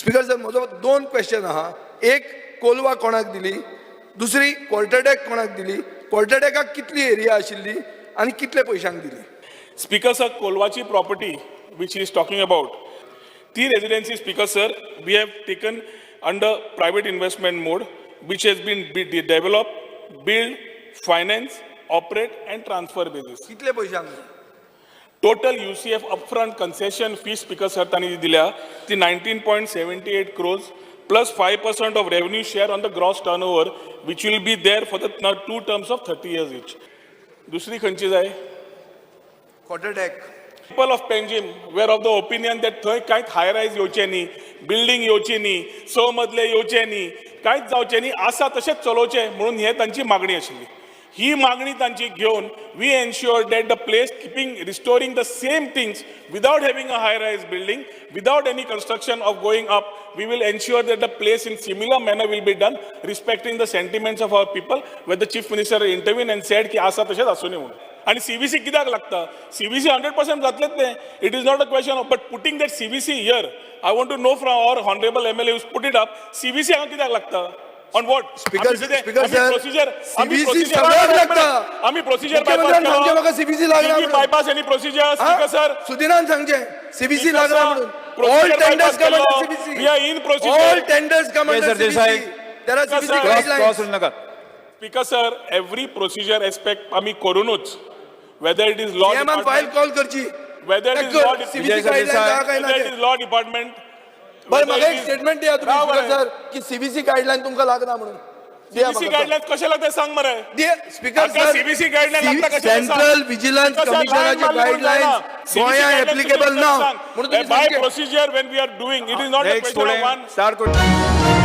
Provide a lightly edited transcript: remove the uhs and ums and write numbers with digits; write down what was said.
Speaker sir, म्हजो दोन question आहा. एक, कोलवा कोणाक दिली? दुसरी, क्वॉर्टरडेक कोणाक दिली? क्वॉर्टरडेकाक कितली एरिया आशिल्ली आनी कितले पयशांक दिली? स्पीकर सर, कोलवाची property which is talking about, ती residency, Speaker sir, we have taken under private investment mode, which has been develop, build, finance, operate and transfer basis. कितले पयशांक? Total UCF upfront concession fee, Speaker sir, तांणी जी दिल्या ती 19.78 crores plus 5% of revenue share on the gross turnover, which will be there for the two terms of 30 years each. दुसरी खंयची जाय? Quarter deck. People of Panjim were of the opinion that थंय कांयच हाय रायज येवचें न्ही, बिल्डींग येवची न्ही, स मजले येवचे न्ही, कांयच जावचें न्ही, आसा तशेंच चलोवचें म्हणून हे तांची मागणी आशिल्ली. ही मागणी तांची घेवन we ensure that the place, keeping restoring the same things without having a high rise building, without any construction of going up, we will ensure that the place in similar manner will be done, respecting the sentiments of our people, where the Chief Minister intervene and said की आसा तशेंच आसूं म्हणून. आणि CVC कित्याक लागता? CVC 100% जातलेच ते. It is not a question of, but putting that CVC here, I want to know from our honourable MLA, put it up, CVC हांगा कित्याक लागता? On what? Speaker sir, procedure CVC सगळ्याक लागता. आम्ही procedure. मुख्यमंत्र्यान सांगचें म्हाका CVC लागना म्हणून. Bypass any procedure, speaker sir? सुदिनान सांगचें सीव्हीसी लागना म्हणून. All tenders come under CVC. We are in procedure. All tenders come Yes, under sir, Desai. CVC. There are Sir, CVC sir. Cross cross guidelines. उलोवं नाका. Speaker sir, every procedure aspect आम्ही करूनच, whether it is law सीएमान file call करची. Whether it is law CVC Vijay sir, guidelines Desai. आहा काय ना weather ते. It is law department. बरं, म्हाका एक स्टेटमेंट दिया तुम्ही, स्पीकर सर, की सीव्हीसी गायडलायन तुमकां लागना म्हणून. दिया सीबीसी म्हाका. गायडलायन्स कशे लागता सांग मरे. स्पीकर हाका सर, CBC guideline लागता कशें ते सांग. सेंट्रल विजिलन्स कमिशनाचे गायडलायन्स गोंयांत एप्लिकेबल ना म्हणून तुम्ही बाय सांगचें. Procedure when we are doing, it is not a next question of फुडें वन स्टार्ट कर.